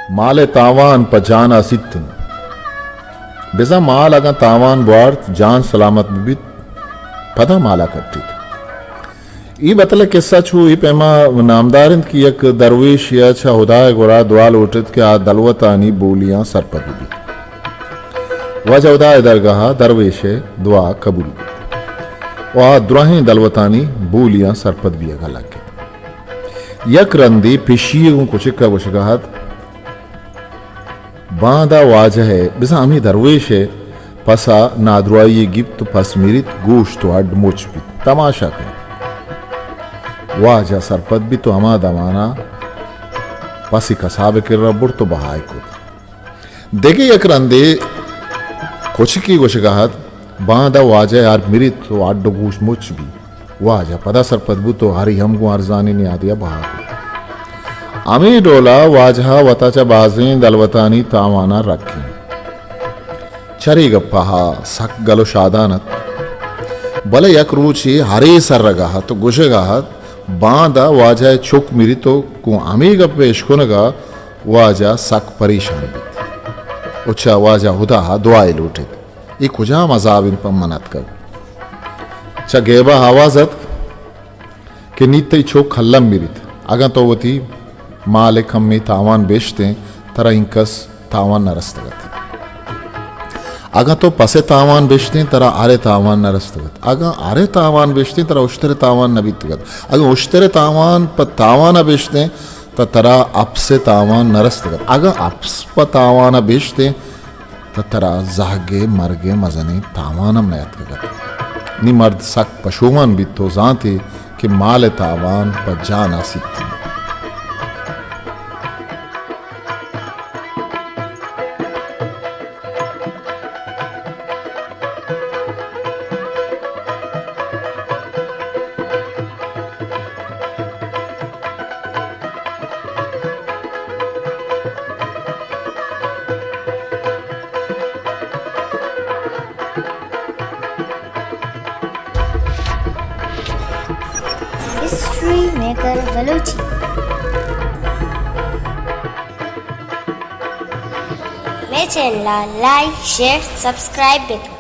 مال ءِ تاوان پہ جان ءَ سیت انت۔ بزاں مال اگاں تاوان بوارت، جان سلامت بہ بیت، پدا مال ءَ کٹیت۔ اے بتل ءِ کسہ چو اے پیما نامدار انت کہ یک درویشے ءَ چہ ہدا ءِ گورا دعا لوٹت کہ آ دلوتانی بولیاں سرپد بہ بیت۔ واجہ ہدا ءِ درگاہ ءَ درویش ءِ دعا قبول بیت ءُ آ دراہیں دلوتانی بولیاں سرپد بیگ ءَ لگت۔ یک رندے پشی ءَ گوں کچک ءَ گوشگ ءَ ات، باندا واجہ ءَ بزاں ہمے درویش ءِ پس ءَ نادراہی یے گیپت ءُ پس مریت، گوشت ءُ ہڈ مچ بیت۔ تماشا کن۔ واجہ سرپد بیت ءُ ہما دمان ءَ پس ئے کساب ءِ کرا برت ءُ بہا ئے کت۔ دگہ یک رندے کچکے گوشگ ءَ ات، باندا واجہ ءِ ہر مریت ءُ ہڈ ءُ گوش مچ بیت۔ واجہ پدا سرپد بوت ءُ ہری ہم گوں ارزانی نیادے ءَ بہا کت۔ ہمے ڈول ءَ واجہ ءَ وت ءَ چہ بازیں دلوتانی تاواناں رکینت۔ چرے گپ ءَ آ سک گل ءُ شادان ات، بلے یک روچے ہرے سرگ ءَ ات ءُ گوشگ ءَ ات، باندا واجہ ءِ چک مریت ءُ گوں ہمے گپ ءِ اشکنگ ءَ واجہ سک پریشان بیت ءُ چہ واجہ ہدا ءَ دعائے لوٹیت۔ اے کجام عذاب انت پہ من اتکگ؟ چہ گیب ءَ آواز اتک کہ نی تئی چک الم مریت۔ اگاں تو وتی مال ءِ کمے تاوان بشتیں، ترا اینکس تاوان نہ رستگ ات۔ اگاں تو پس ءِ تاوان بشتیں، ترا ہر ءِ تاوان نہ رستگ ات۔ اگاں ہر ءِ تاوان بشتیں، ترا اشتر ءِ تاوان نہ بیتگ ات۔ اگاں اشتر ءِ تاوان پہ تاوان ءَ بشتیں، تہ ترا اپس ءِ تاوان نہ رستگ ات۔ اگاں اپس پہ تاوان ءَ بشتیں، تہ ترا زہگ ءِ مرگ ءِ مزنیں تاوان ہم نیاتکگ ات۔ نی مرد سک پشومان بیت ءُ زانت ئے کہ مال ءِ تاوان پہ جان ءَ سیت انت۔ History maker Balochi. مئے چینل ءَ لائک، شیئر، سبسکرائب بہ کن۔